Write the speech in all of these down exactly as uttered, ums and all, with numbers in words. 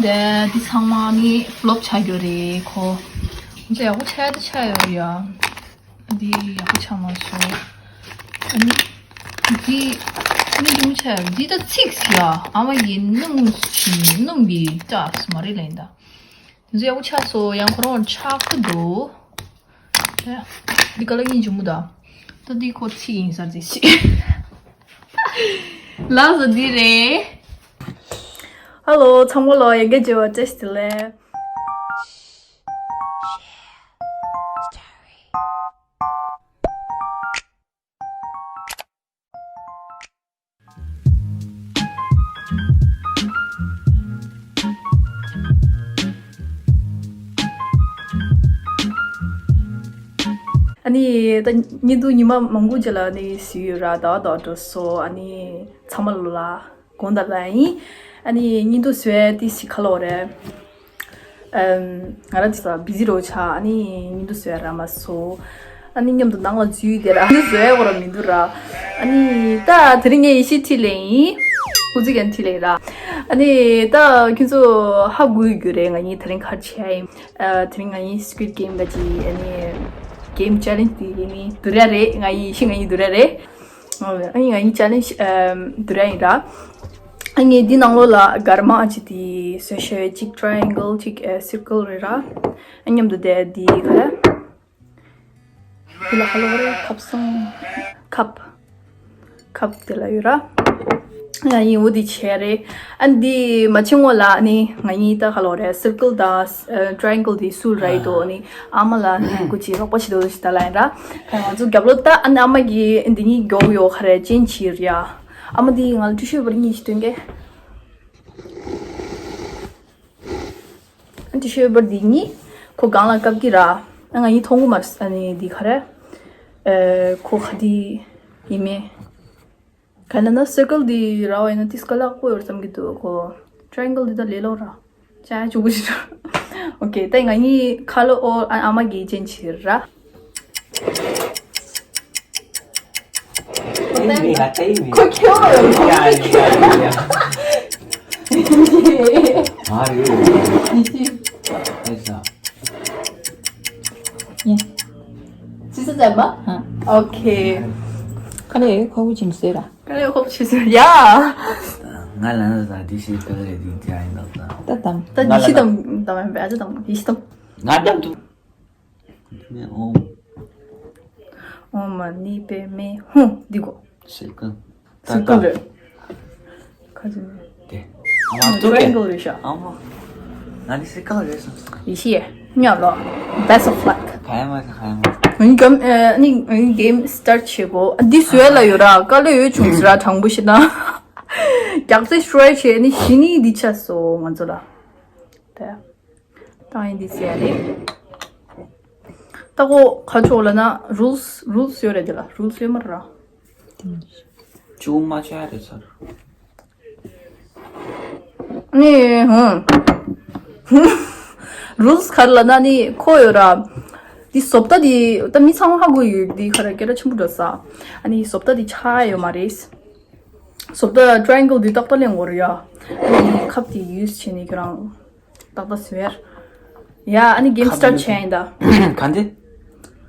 འདི་འདི་ཚང་མ་ནི་ཕློབ་ཆགས་རྒྱུ་རེད་ཁོ། འདི་ཡག་པོ་ཆགས་ད་ཆགས་ཡོད་རེད་ཡ། འདི་ཡག་པོ་ཆགས་མ་སོང་། ཨ་ནི་འདི་ནི་རྒྱུ་མ་ཆགས་ཡ། འདི་ད་ཚིག་ཡ། ཨ་མ་ཡིན་སྣུམ་ཞིག་སྣུམ་གྱི་ཀྲག་མ་རེད་ལེན་ད། དེ་ཚོ་ཡག་པོ་ཆགས་སོང་། ཡང་ཁོ་རང་ཆགས་ཀྱི་འདུག་འདི་ག་ལ་ཡིན་འཇུ་མོ་ད། ད་འདི་ཁོ་ཚིག་ཡིན་ཟེར་ཏེ་ཤི། ལགས་སོ་འདི་རེད། ཧ་ལོ་ཚང་མ་ལོ་ཡ་གི་བརྗེ་བ་བཀྲ་ཤིས་བདེ་ལེགས། ཨ་ནི་ད་ཉིན་དུ་ཉི་མ་མང་པོ་རྗེས་ལ་ནི་གཟིགས་ཡོད་ར། ཟླ་བ་ཟླ་བ་འགྲོ་སོང་། ཨ་ནི་ཚང་མ་ལོ་ལ་དགོངས་དག་ལ་ཡིན། ཨ་ནི་ཉིན་དུ་བཟོས་ཏི་སི་ཁ་ལོ་རེད། ཨམ། ང་རང་ཚོ་བི་ཟི་རོ་ཆ། ཨ་ནི་ཉིན་དུ་བཟོས་ར་མ་སོ། ཨ་ནི་མཉམ་དུ་ནང་ལ་འཛུལ་དེ་ར་ཉིན་དུ་བཟོས་གོ་ར་མི་འདུག་ར། ཨ་ནི་ད་དེ་རིང་ངས་ཡེ་ཤེས་ཁྲིད་ལེ་ཡིན། ཨུ་ཙི་གན་ཁྲིད་ལེ་ར། ཨ་ནི་ད་ཁྱོད་ཚོ་ཧ་གོ་ཡོད་རྒྱུ་རེད། ང་གཉིས་དེ་རིང་ག་རེ་བྱེད་ཡ་ཡིན། ཨ། དེ་རིང་ང་གཉིས་Squid Game ག་ཅི་ཨ་ནི་Game Challenge དེ་ཡིན་ནི་བསྡུར་ཡ་རེད། ང་གཉིས་ཡེ་ཤེས་ང་གཉིས་བསྡུར་ཡ་རེད། ཨ་ནི་ང་གཉིས་Challenge བསྡུར་ཡ་ཡིན་ར། ཨ་ནི་འདི་ནང་ལོགས་ལ་སྒར་མ་ཅིག་དེ་བཟོས་ཤོག་གཅིག་triangle གཅིག་circle རེད་ར། ཨ་མཉམ་དུ་བསྡད་དེ་ག་རེ། དེ་ལ་ཧ་ལོ་རེ་ཁབ་སང་། ཁབ། ཁབ་དེ་ལ་ཡོད་ར། ང་གཉིས་འོ་དེ་བྱས་རེད། ཨ་འདི་མ་ཕྱིན་སྔོན་ལ་ནི་ང་གཉིས་ད་ཧ་ལོ་རེ་circle དང་triangle དེ་སུ་ར་ཡི་དོ་ནི་ཨ་མ་ལ་ནི་ཀུ་ཅི་རོགས་པ་བྱེད་དོ་ཞིག་ད་ལ་ཡིན་ར། ད་ང་ཚོ་རྒྱབ་ལོ་ད་ཨ་ནི་ཨ་མ་གིས་འདི་གཉིས་མགྱོགས་ཡོད་ཁ་རེ་ཅན་ཕྱིར་ཡ། ཨ་མ་དེ་ང་ལ་ཀྲུ་ཤོད་པར་གཉིས་ཤིག་སྟོན་གེ། ཨ་ཏི་ཤོད་པར་འདི་གཉིས་ཁོ་སྒང་ལ་བཀབ་ཀྱི་ར། ཨ་ང་གཉིས་མཐོང་གི་མ་རེད། ཨ་ནི་འདི་ག་རེ། ཨེ་ཁོ་ག་དེ་ཡིན་མེད། ག་ན་ན་circle འདི་ར་བ་ཡིན་ན་ཏིས་ཀ་ལག་པོ་ཡོད་བསམ་གྱི་འདུག་ཁོ་triangle འདི་ད་ལས་ལོ་ར། ཅ་ཅུ་གུ་ཞིག་ར། ཨོ་ཁེ་ད་ང་གཉིས་ཁ་ལོ་ཨོ་ཨ་ཨ་མ་གིས་ཅན་ཕྱིར་ར། ཁོ་ཁྱེར་བ་ཡོད་ཁོ་ཁྱེར་བ་ཡོད། ཨ་རེད། ཡིན་གཅིག་ཨེ་ས། ཡིན། ཅི་ཟེར་ཟེར་མ། ཨ། ཨོ་ཁེ། ཁ་ལས་ཁོ་བོ་ཅིན་ཟེར་ར། ཁ་ལས་ཁོ་བོ་ཅིན་ཟེར་ཡ། ང་ལ་ན་ཟ་དེ་ཤེས་ཁ་ལས་དེ་ཅི་ཨིན་ནོ་ད། ད་དམ། ད་ང་ལ་ཡེ་ཤེས་ན་དམ་དམ་ཨ་ཅག་དམ་ཡེ་ཤེས་དམ། ང་དམ་དུ། ཨོཾ། ཨོཾ་མ་ཎི་པདྨེ་ཧཱུྃ། འདི་གོ། circle། circle རེད། ཁ་ཅིག་དེ། ཨ་མ་ཐུག་གེ། triangle རེད་ཤག་ཨ་མ། ང་ནི་circle རེད་སོང་། ཡེ་ཤེས། ཉོ་ལོ། Best of luck། ག་ཡ་མ་ས་ག་ཡ་མ་ས། ང་གམ་ཨ་ནི་ང་game start བྱེད་གོ། འདི་བཟོས་ལ་ཡོད་ར། དཀའ་ལས་ཡོད་བྱུང་ཟེར་ར་དྲང་པོ་བཤད་ན། རྒྱག་རྩེ་strike བྱས་ནི་གཞི་ནི་འདི་ཆགས་སོང་ང་ཚོ་ལ། དེ། ཏང་ཡིན་འདི་ཟེར་ཡ་རེད། ད་ཁོ་ཁ་ཕྱོགས་ལ་ན་rules rules ཡོད་རེད་དེ་ལ་rules ཡོད་མ་རེད་ར། ཅུང་མ་བྱ་རེད་ཚར། ནི་ཧུམ། rules ག་རེ་ལ་ན་ནི་ཁོ་ཡོད་ར། འདི་བཟོ་ལྟ་འདི་ད་མི་ཚང་མ་ཧ་གོ་ཡོད་འདི་ག་རེ་སྐད་གྲགས་ཆེན་པོ་འགྲོ་ས། ཨ་ནི་བཟོ་ལྟ་འདི་ཆགས་ཡོད་མ་རེད། བཟོ་ལྟ་triangle འདི་ཏག་ཏག་ལེན་དགོས་རེད་ཡ། ཨ་ནི་ཁབ་འདི་use བྱས་ནས་ཁྱོད་རང་། ཏག་ཏག་ཟེར། ཡ་ཨ་ནི་game start བྱས་ཡིན་ད། ག་འདི།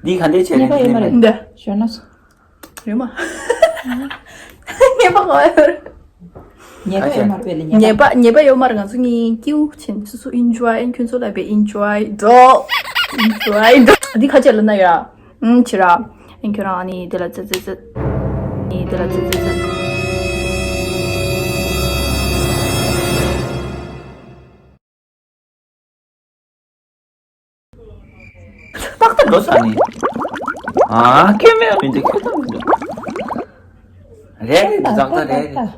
འདི་ག་འདི་བྱས་ནས་འདི་ནས་མ་འདི། ཞོན་ན་སོ། རེད་མ། ངེས་པ་ག་བ་ཡོད། ཉེས་པ་ཡོད་མ་རེད་པས་ལ་ཉེས་པ། ཉེས་པ་ཡོད་མ་རེད། ང་ཚོ་གཉིས་ཀྱིའུ་ཆེན་སོ་སོ་enjoy ཨན་ཁྱོད་ཚོ་ལ་བས་enjoy འགྲོ། Enjoy འགྲོ། འདི་ཁ་ཆད་ལ་ན་ཡ། ཨུམ་ཁྱེད་ར། ཨན་ཁྱོད་རང་ཨ་ནི་དེ་ལ་ཙི་ཙི་ཙི། ཨ་ནི་དེ་ལ་ཙི་ཙི་ཙི། ཏག་ཏག་འགྲོ་ས་ནི། ཨ་ཁྱོད་མེད་མི་འདུག་ཁྱོད་ཏག་མི་འདུག་རེད་རེད་འདུག་ཏག་ཏག་རེད་རེད།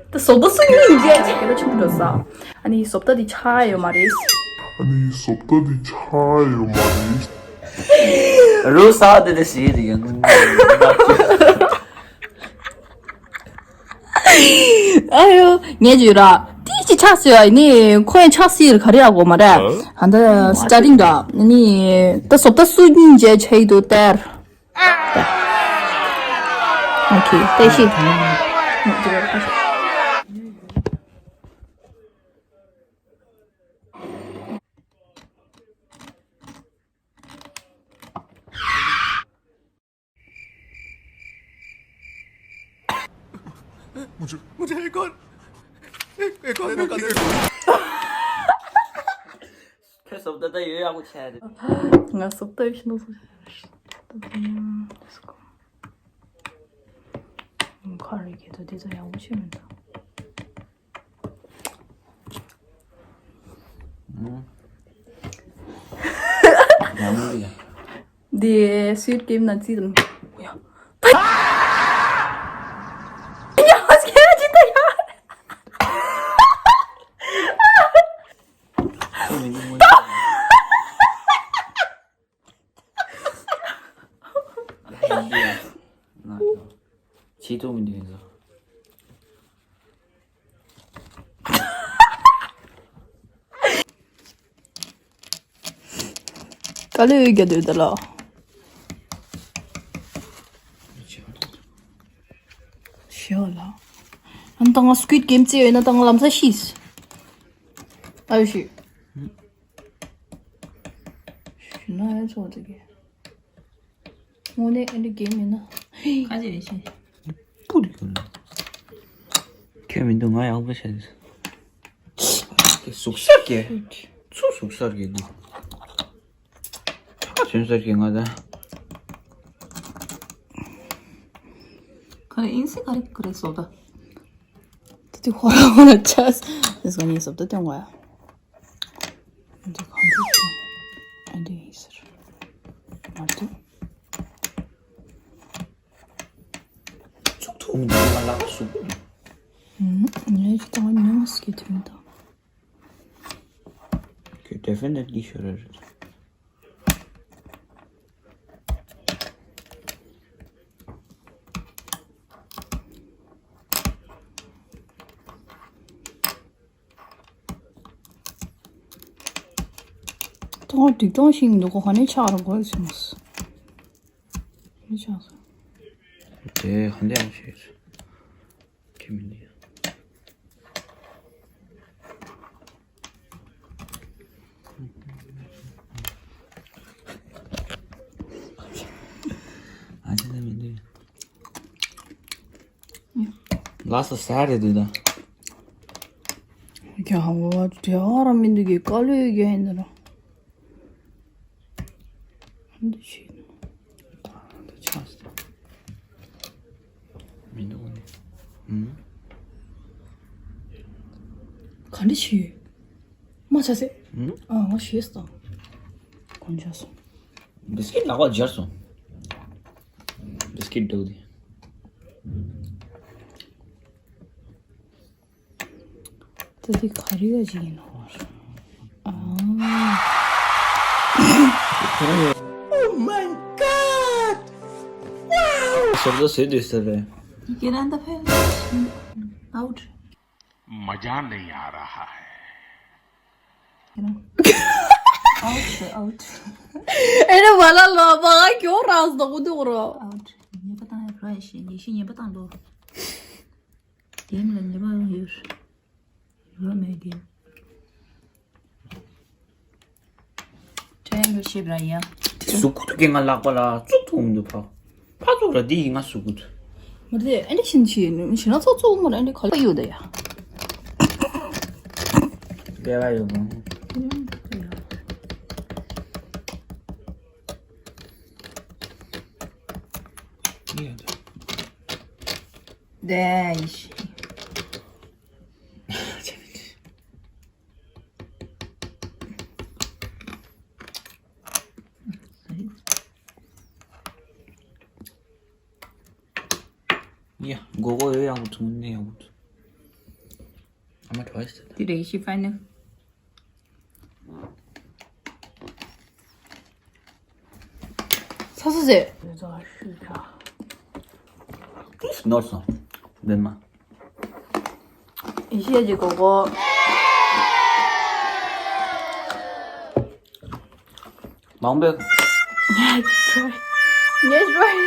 ད་བཟོ་ལྟ་སུ་ཡིན་ཡིན་ཅེས་ཅེས་ཁྱེད་ལ་ཆུང་འགྲོ་ས། ཨ་ནི་བཟོ་ལྟ་འདི་ཆགས་ཡོད་མ་རེད། ཨ་ནི་བཟོ་ལྟ་འདི་ཆགས་ཡོད་མ་རེད། རུ་ས་དེ་དེ་ཞིག་རེད་ཡང་། ཨ་ཡོ། ངས་བརྗོད་ར། ཏི་ཅི་ཆགས་སོ་ཡ་ནི་ཁོ་ཡང་ཆགས་སི་ར་ག་རེ་ཡ་གོ་མ་རེད། ཧ་ད་starting འདྲ་ནི་ད་བཟོ་ལྟ་སུ་ཡིན་ཅེས་ཆེ་ཡི་དུ་ཏེར། Okay ཏེ་ཤི། मुझे मुझे एक और एक, एक और मौका दे। ཁྱོད་བཟོ་ལྟ་ད་ཡོད་ཡག་པོ་ཆགས་རེད། ང་བཟོ་ལྟ་ཡོད་ཤི་ནོ་སོ། ཁ་རེ་གི་ད་དེ་ད་ཡག་པོ་ཆེ་མི་འདུག་ཡང་མི་འདུག་ཡ། འདི་Squid Game ན་རྩིས་དང་། ཡ། ཡ་སྐད་ཅི་ད་ཡ། ཁྱེད་མི་འདུག་མོ། ཆེས་ཐུག་མི་འདུག་ཡིན་ཟེར། དཀའ་ལས་རྒྱག་འདོད་ད་ལ། ཤེས་ལ། ཨ་ནི་ད་ང་Squid Game རྩེ་ཡོད་ན་ད་ང་ལམ་སང་ཤི། ཨ་ཡོ་ཤི། ཤི་ན་ཡ་ཚོ་དེ་གི། དངོས་གནས་ཨེ་འདྲ་གེམ་ཡིན་ན། ཁ་ཅིག་རེད་ཤེས། པུ་རི་ཀུན། ཁྱོད་མི་འདུག་ང་ཡག་པོ་བྱས། ཟུག་གཟེར་གྱི། ཚུ་ཟུག་གཟེར་གྱི་འདུག་ཁ་ཚོན་གཟེར་གྱི་ང་ད། ག་རེ་ཨིན་སི་ག་རེ་ག་རེ་བཟོ་ད། ད་དེ་ཧོ་ར་ཧོ་ར་ཆས། དེ་སོ་ནི་བཟོ་ད་སྟོན་གོ་ཡ། འདི་གང་འདྲ་ཞིག་ཨ་འདི་ཡིན་ཟེར། མ་འདུག་ཚུགས་ཐུབ་མི་འདུག་ང་ལག་པ་ཟུག་པོ་འདུག་ངས་ཅི་ལྟ་བ་ཉམས་སུ་སྐྱེ་ཐུབ་མི་འདུག་ཁྱོད་definitely ཤོར་ར་རེད། ཐོག་སྡིག་ཐོང་ཞིག་འདུག་གོ་ཧ་ནི་ཆག་རུ་གོ་སོང་། མི་ཆག་སོང་། དེ་ཧ་འདི་ཡང་ཤེས། ཁྱེད་མི་འདི། ཨ་ཅེ་ན་མི་འདི། ལགས་སོ་ཟ་རེད་འདུག་ད། རྒྱ་བོ་དེ་ཨ་ར་མི་འདུག་གི་དཀའ་ལས་རྒྱག་ཡིན་ན་ར། འདི་ཆེ་ན། ད་འདི་ཆགས་སོང་། མི་འདུག་ནི། ཨུམ། ག་འདྲ་བྱེད། མ་ཆགས་སེ། ཨུམ། ཨ་ང་ཤེས་སོང་། གང་ཆགས་སོང་། བིས་ཀིཊ་ལག་པ་འབྱར་སོང་། བིས་ཀིཊ་འདུག་དེ། ད་དེ་ག་རེ་ཡ་ཅིག་ཡིན་ནོ། ཨ། Oh my God! Wow! བཟོ་ལྟ་བཟོས་འདུག་ཟེར་རེད། ये किरान दफे आउट। मजा नहीं आ रहा है। Out out. ཨེ་ར་བ་ལ་ལོ་བ་ཁྱོ་རང་སྡོག་པོ་འདུག་རོ། ཨའུཊ། ཉེས་པ་བཏང་ཡ་རོ་ཡ་ཤེས། ཉེས་ཤེས་ཉེས་པ་བཏང་ལོ། གེམ་ལ་ཉེས་པ་ཡོང་ཡོད། རོ་མེད་གེམ། ཤེས་པ་ཡ། གཟུགས་པོ་དུ་གི་ང་ལག་པ་ལ་བཙུགས་ཐུབ་མི་འདུག་ཕ། ཕ་བཙུགས་ར་འདི་ཡིན་ང་གཟུགས་པོ་དུ། མ་རེད་ཨ་འདྲ་ཤིན་ཆི་ཡིན་ཤིན་ན་ཚོགས་ཚོགས་མ་རེད་ཨ་འདྲ་ག་ལ་ཡོད་ད་ཡ། སྐལ་བ་ཡོད་མོ། དེ་ཡིན་ཤི། ཡ། མགོ་སྐོར་ཡོད་ཡག་པོ་འདུག་ནས་ཡག་པོ་འདུག་ཨ་མ་གྲོགས་ཡོད་ཟེར། དེ་རེད་ཤི་ཕའི་ནལ། ཚ་ཚ་ཟེར། ཏིས་ནོར་སོང་། བདེན་མ། ཡེ་ཤེས་ཀྱི་མགོ་སྐོར། མང་པོས། ངས་ཤོད། ངས་ཤོད།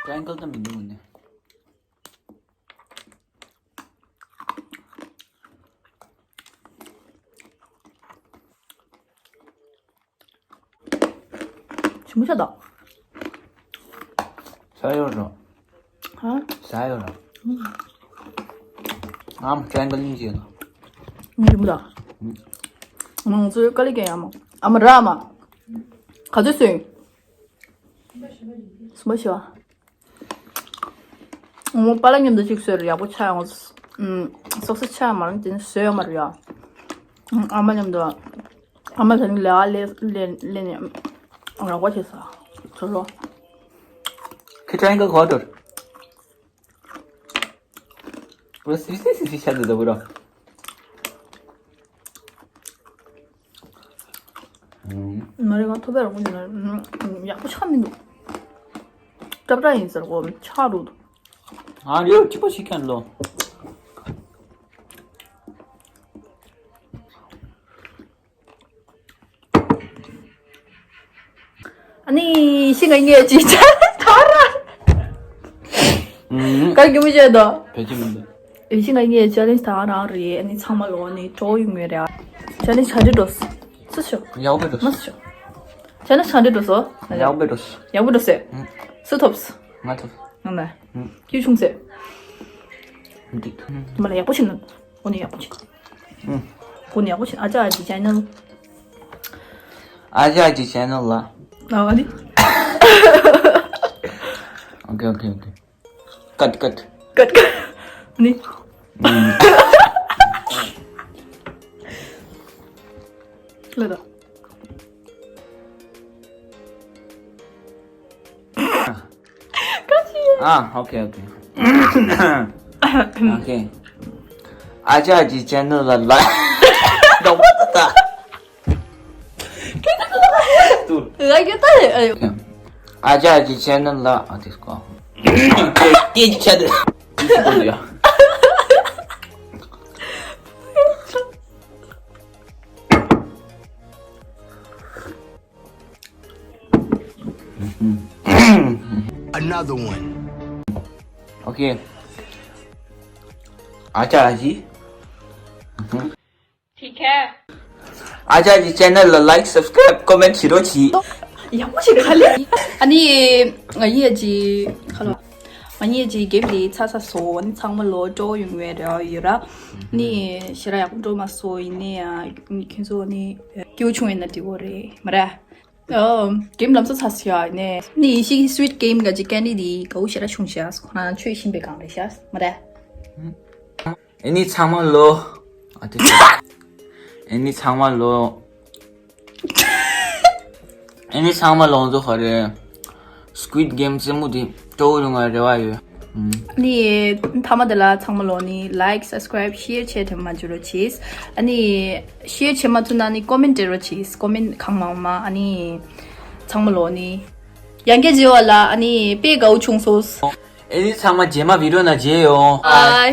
ཀྲན་ཀལ་དང་མི་འདུག་ནས། ཞིམ་པོ་ཤ་སྟག་ས་ཡོད་རོ། ཧ། ས་ཡོད་རོ། ཨམ་ཀྲན་ཀལ་ཡིན་ཞེས་ན། ཞིམ་པོ་དང་། ང་ཚོའི་དཀའ་ལས་ཀྱང་ཡང་མོ། ཨ་མ་ར་མ། ག་ཚོད་སོན། སུམ་པ་ཞི་བ། ངོ་པ་ལ་མཉམ་དུ་ཅིག་བཟོས་རེད་ཡག་པོ་ཆགས་ཡོང་། ཨུམ། སོག་སོག་ཆགས་མ་རུང་དེ་ནི་བཟོས་ཡོད་མ་རེད་ཡ། ཨུམ། ཨ་མ་མཉམ་དུ། ཨ་མ་ད་ནི་ལས་ཀ་ལས་ལས་ལས་ནས་རོགས་པ་བྱེད་ས། ཚོ་ལོ། ཁི་ཀྲན་ག་གོ་ཏོར། ཨོ་སི་སི་སི་སི་ཤ་དུ་ད་བུ་ར། མ་རེད་ང་ཐོབ་པའི་རོགས་པ་ཡག་པོ་ཆགས་མི་འདུག་སྐྲ་བྲ་ཡིན་ཟེར་གོ་ཆགས་རུ། ཨ་རེ་ཅི་པོ་ཞིག་ཁན་ལོ། ཨ་ནི་ཤི་ང་ངས་ཅི་ཆ་ཐ་ར། ག་གི་མི་བྱེད་དོ། བེད་ཀྱི་མི་འདུག་ཨེ་ཤི་ང་ངས་ཅ་ལེན་ཇི་ད་རང་རེད་ཨ་ནི་ཚང་མ་ལོ་ནི་ཀྲོ་ཡོང་ངེ་རེད། ཅ་ལེན་ཇི་ག་འདྲ་འགྲོ། སུ་ཤོག་ཡག་པོ་འགྲོ། མ་སུ་ཤོག་ཅ་ལེན་ཇི་ག་འདྲ་འགྲོ་སོ། ཡག་པོ་འགྲོ། ཡག་པོ་འགྲོ་སེ། ཨུ། སུ་ཐོབ། ང་ཐོབ། ང་མ། ཨུ། ཁྱོད་ཆུང་སེ། འགྲིག་མ་ལ་ཡག་པོ་ཞིག་ནོ། འོ་ནི་ཡག་པོ་ཞིག་ཨུ། འོ་ནི་ཡག་པོ་ཞིག་ཨ་ཅག་ཨ་ཅི་ཅེ་ནལ། ཨ་ཅག་ཨ་ཅི་ཅེ་ནལ་ལ། ཨ་ཨ་ནི། ཨོ་ཀེ་ཨོ་ཀེ་ཨོ་ཀེ། ཀཊ་ཀཊ། ཀཊ་ཀཊ། ནི། ཨུ། ལ་ད། ཨ། ཨོ་ཀེ་ཨོ་ཀེ། ཨོ་ཀེ། ཨ་ཅག་གི་ཅེ་ནལ་ལ་ལ། ད་ཝ་ད་ད། ལ་ཡོད་ད་ཨ་ཡོ། ཨ་ཅག་གི་ཅེ་ནལ་ལ་ཨ་དེ་སྐོ། ཏེ་ཏེ་ཅི་ཆ་དེ། Another one. Okay. ཨ་ཅག་ཨ་ཅི། ཨ་ཅག་གི་ཅེ་ནལ་ལ་ལའིཀ་སབ་སི་ཀ་རའིབ་ཀོ་མེན་ཊི་བྱེད་རོགས་གྱིས། ཡག་པོ་ཞིག་ག་ལེ། ཨ་ནི་ང་ཡི་ཨ་ཅི་ཁ་ལོ། ང་ཡི་ཨ་ཅི་གེམ་དེ་ཚ་ཚ་སོ་ཨ་ནི་ཚང་མ་ལོ་ཀྲོ་ཡོང་བའི་རེ་བ་ཡོད་ར། ནི་ཞེ་དྲག་ཡག་པོ་འགྲོ་མ་སོ་ཡིན་ནའི་ཡང་ཁྱོད་ཚོ་ནི་སྐྱིད་པོ་བྱུང་ཡིན་ན་འགྲིག་གོ་རེད་མ་རེད། ཨོ། གེམ་ལམ་སང་ཚར་སོང་ཡ་ནས། ནི་ཡེ་ཤེས་ཀྱི་སུའིཊ་གེམ་ག་ཅིག་ཀེན་ཌི་དེ་དགའ་བོ་ཞེ་དྲག་བྱུང་ཤག་ཁོ་རང་ཆོས་ཤིང་པའི་སྒང་རེད་ཤག་མ་རེད། ཨེ་ནི་ཚང་མ་ལོ། ཨ་དེ། ཨེ་ནི་ཚང་མ་ལོ། ཨེ་ནི་ཚང་མ་ལོ་ཚོ་ཧ་རེ། སྐུའིཌ་གེམ་རྩེད་མོ་དེ་སྤྲོ་བོ་ཡོང་བའི་རེ་བ་ཡོད། ཨུམ། ནི་མཐའ་མ་དེ་ལ་ཚང་མ་ལོ་ནི་ལའིཀ་སབ་སི་ཀ་རའིབ་ཤེར་བྱེད་ཐེངས་མ་བྱེད་རོགས་གྱིས། ཨ་ནི་ཤེར་བྱེད་མ་ཐུབ་ན་ནི་ཀོ་མེན་ཊི་བྲིས་རོགས་གྱིས། ཀོ་མེན་ཊི་གང་མང་མང་ཨ་ནི་ཚང་མ་ལོ་ནི་ཡང་བསྐྱར་མཇལ་བ་ལ་ཨ་ནི་དཔེ་དགའ་བོ་བྱུང་སོང་། ཨེ་ནི་ཚང་མ་རྗེས་མ་བི་ཌིའོ་ནང་མཇལ་ཡོང་། ཨའི།